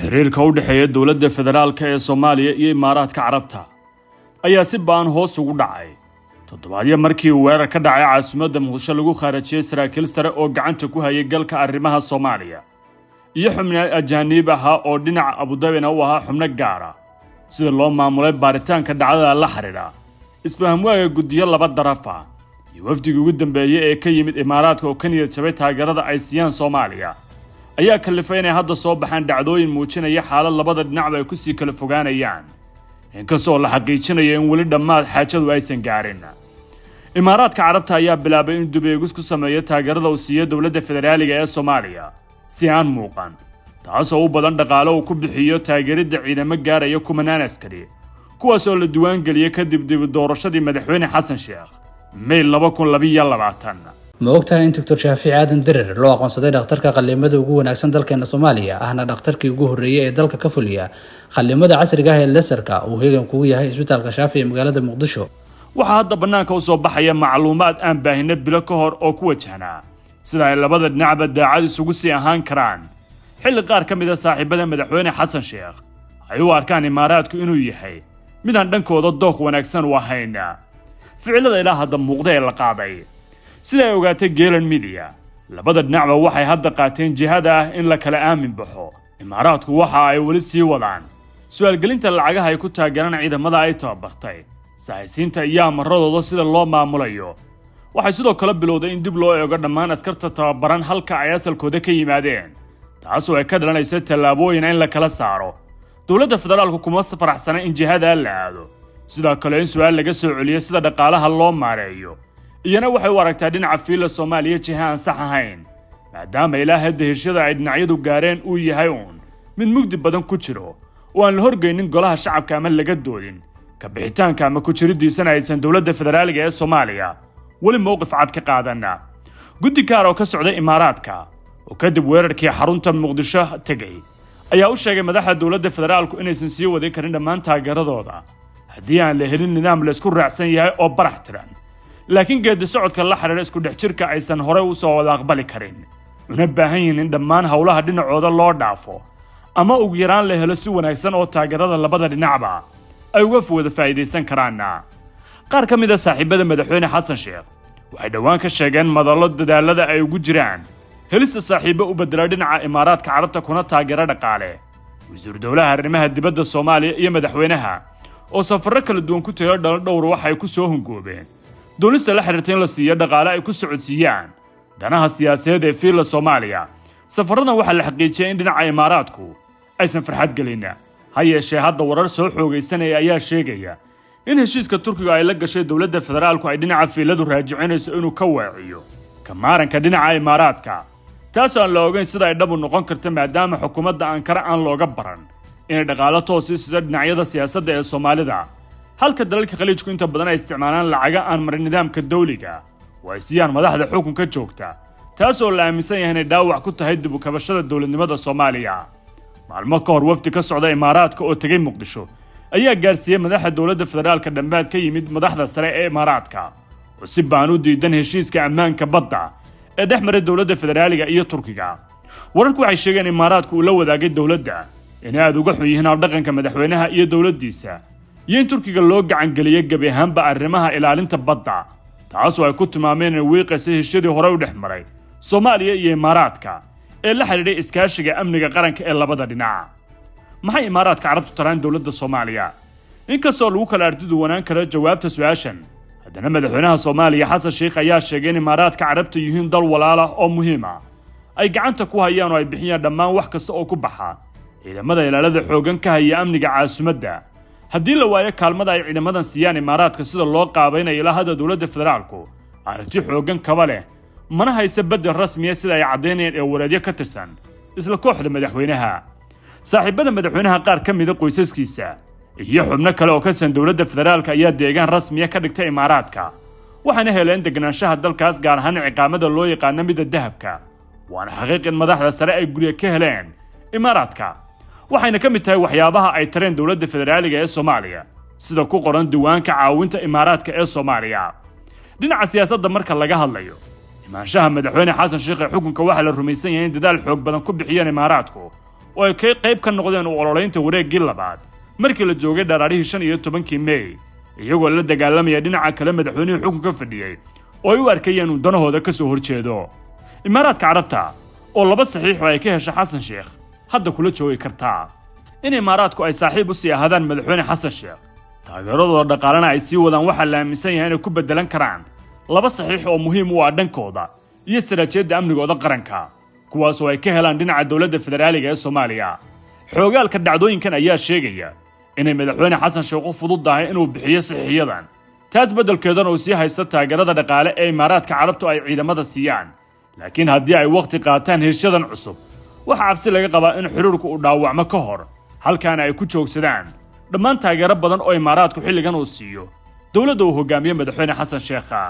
Xiriirka u dhexeeya dowladda federaalka ee Soomaaliya iyo Imaaraadka Carabta ayaa si ba'an hoos ugu dhacay toddobaadyo markii uu weerar ka dhacay caasimadda Muqdisho lagu khaarajiyey saraakiil sare oo gacanta ku hayay galka arrimaha Soomaaliya iyo xubno ajaaniib ahaa oo dhinaca Abudabina u ahaa xubno gaara. Sida loo maamulay baaritaanka dhacdada la xidhiidha isfahamwaaga guddiyo laba daraf ah iyo wafdigii ugu dambeeyey ee ka yimid Imaaraadka oo ka niyad jabay taageerada ay siiyaan Soomaaliya ayaa kalifay inay hadda soo baxaan dhacdooyin muujinaya xaalad labada dhinacba ay kusii kala fogaanayaan, inkastoo la xaqiijinayo in weli dhammaad xaajadu aysan gaarin. Imaaraadka Carabta ayaa bilaabay in dib eegis ku sameeyo taageerada uu siiyo dowladda federaaliga ee Soomaaliya si aan muuqan, taasoo u badan dhaqaale uu ku bixiyo taageeridda ciidamo gaaraya kumanaan askari, kuwaas oo la diiwaangeliyey kadib dib doorashadii madaxweyne Xasan Sheekh May 2022. Ma ogtahay in Doctor Shaafici Aadan Dirir loo aqoonsaday dhakhtarka qalliimada ugu wanaagsan dalkeena Soomaaliya, ahna dhakhtarkii ugu horreeyey ee dalka ka fuliya qalliimada casriga ah ee laser-ka, uu heegan kugu yahay Isbitaalka Shaafi ee magaalada Muqdisho? Waxaa hadda bannaanka u soo baxaya macluumaad aan baahinno bilo ka hor oo ku wajahnaa sida ay labada dhinacba daacad isugu sii ahaan karaan, xilli qaar ka mid ah saaxiibada madaxweyne Xasan Sheekh ay u arkaan Imaaraadku inuu yahay mid aan dhankooda dooq wanaagsan u ahayn. Ficilada ilaa hadda muuqda ee la qaaday, sida ay ogaatay Geelan Media, labada dhinacba waxay hadda qaateen jihada ah in la kala aamin baxo. Imaaraadku waxa ay weli sii wadaan su-aalgelinta lacagaha ay ku taageeraan ciidamada ay tababartay, sahaysiinta iyo amaradooda sida loo maamulayo. Waxay sidoo kale bilowday in dib loo eego dhammaan askarta tababaran halka ay asalkooda ka yimaadeen, taasoo ay ka dhalanaysa tallaabooyin in la kala saaro. Dowladda federaalku kuma faraxsana in jihadaa la aado, sidoo kale in su-aal laga soo celiyo sida dhaqaalaha loo maareeyo. Iyana waxay u aragtaa dhinaca Fiila Soomaaliya jiha aan sax ahayn, maadaama ilaa hadda heshyada ay dhinacyadu gaareen uu yahay uun mid mugdi badan ku jiro oo aan la horgeynin golaha shacabka ama laga doodin ka bixitaanka ama ku jiridiisana aysan dowladda federaaliga ee Soomaaliya weli mowqif cad ka qaadana. Guddi gaar oo ka socda Imaaraadka oo kadib weerarkii xarunta Muqdisho tegey ayaa u sheegay madaxda dowladda federaalku inaysan sii wadin karin dhammaan taageeradooda haddii aan la helin nidaam laysku raacsan yahay oo barax tiran, laakiin geedi socodka la xidhiidha isku dhex jirka aysan horey u soo wada aqbali karin, una baahan yihiin in dhammaan howlaha dhinacooda loo dhaafo ama ugu yaraan la helo si wanaagsan oo taageerada labada dhinacba ay uga wada faa'iidaysan karaanna. Qaar ka mid ah saaxiibada madaxweyne Xasan Sheekh waxay dhowaan ka sheegeen madallo dadaalada ay ugu jiraan helista saaxiibo u bedela dhinaca Imaaraadka Carabta kuna taageero dhaqaale. Wasiiru dowlaha arrimaha dibadda Soomaaliya iyo madaxweynaha oo safarro kala duwan ku tago dhalo dhowr waxay ku soo hungoobeen doonista la xiriirta in la siiyo dhaqaale ay ku socodsiiyaan danaha siyaasadeed ee Fiilla Soomaaliya. Safarradan waxaa la xaqiijiyay in dhinaca Imaaraadku aysan farxad gelin. Ha yeeshee, hadda warar soo xoogaysanaya ayaa sheegaya in heshiiska Turkiga ay la gashay dowladda federaalku ay dhinaca Fiiladu raajicinayso inuu ka weeciyo kamaaranka dhinaca Imaaraadka, taas aan la ogeyn sida ay dhabu noqon karta, maadaama xukuumadda Ankara aan looga baran inay dhaqaalo toosi sido dhinacyada siyaasadda ee Soomaalida, halka dalalka Khaliijku inta badan ay isticmaalaan lacaga aan marin nidaamka dawliga oo ay siiyaan madaxda xukunka joogta, taas oo la aaminsan yahay inay dhaawac ku tahay dib u kabashada dowladnimada Soomaaliya. Maalmo ka hor, wafdi ka socda Imaaraadka oo tegay Muqdisho ayaa gaarsiiyey madaxda dowladda federaalka dhammaad ka yimid madaxda sare ee Imaaraadka oo si baan u diidan heshiiska ammaanka badda ee dhex maray dowladda federaaliga iyo Turkiga. Wararku waxay sheegeen Imaaraadku uu la wadaagay dowladda inay aada uga xun yihiin habdhaqanka madaxweynaha iyo dowladdiisa iyo in Turkiga loo gacangeliyey gebi ahaanba arrimaha ilaalinta badda, taasoo ay ku tilmaameen inay wiiqaysa heshyadii hore u dhex maray Soomaaliya iyo Imaaraadka ee la xidhiidhay iskaashiga amniga qaranka ee labada dhinac. Maxay Imaaraadka Carabtu taraan dowladda Soomaaliya? Inkastoo lagu kala artiduwanaan karo jawaabta su-aashan, haddana madaxweynaha Soomaaliya Xasan Sheikh ayaa sheegay in Imaaraadka Carabta yihiin dal walaal ah oo muhiim ah, ay gacanta ku hayaan oo ay bixiyaan dhammaan wax kasta oo ku baxa ciidamada ilaalada xooggan ka haya amniga caasimadda. Haddii la waayo kaalmada ay ciidamadan siiyaan Imaaraadka, sida loo qaabaynayo ilaa hadda dowladda federaalku aragti xooggan kaba leh, mana haysa beddel rasmiya, sida ay caddaynayaan ee wareedyo ka tirsan isla kooxda madaxweynaha. Saaxiibada madaxweynaha qaar ka mida, qoysaskiisa iyo xubno kale oo ka tirsan dowladda federaalka ayaa deegaan rasmiya ka dhigta Imaaraadka, waxaana heleen deganaanshaha dalkaas, gaar ahaan ciqaamada loo yaqaano midda dahabka. Waana xaqiiq in madaxda sare ay gurya ka heleen Imaaraadka, waxayna ka mid tahay waxyaabaha ay tareen dowladda federaaliga ee Soomaaliya, sida ku qoran diiwaanka caawinta Imaaraadka ee Soomaaliya. Dhinaca siyaasadda marka laga hadlayo, imaanshaha madaxweyne Xasan Sheekh ee xukunka waxaa la rumaysan yahay in dadaal xoog badan ku bixiyeen Imaaraadku. Oo ay ka qayb ka noqdeen u ololaynta wareeggii labaad markii la joogay dharaarihii 15-kii Mey, iyagoo la dagaalamaya dhinaca kale madaxweynihii xukunka fadhiyey oo ay u arkayeen inuu danahooda ka soo horjeedo. Imaaraadka Carabta oo laba saxiix oo ay ka hesha Xasan Sheekh hadda kula joogi kartaa in Imaaraadku ay saaxiib u sii ahaadaan madaxweyne Xasan Sheekh, taageeradooda dhaqaalena ay sii wadaan, waxaa la aaminsan yahay inay ku beddelan karaan laba saxiix oo muhiim u ah dhankooda iyo istaraatiijiyadda amnigooda qaranka, kuwaasoo ay ka helaan dhinaca dowladda federaaliga ee Soomaaliya. Xoogaalka dhacdooyinkan ayaa sheegaya inay madaxweyne Xasan Sheekh u fududahay inuu bixiyo saxiixyadan, taas beddelkeedana uu sii haysto taageerada dhaqaale ee Imaaraadka Carabtu ay ciidamada siiyaan. Laakiin haddii ay wakhti qaataan heshadan cusub, waxaa cabsi laga qabaa in xiriirku uu dhaawacmo ka hor halkaana ay ku joogsadaan dhammaan taageero badan oo Imaaraadku xilligan uu siiyo dowladda uu hogaamiye madaxweyne Xasan Sheekha.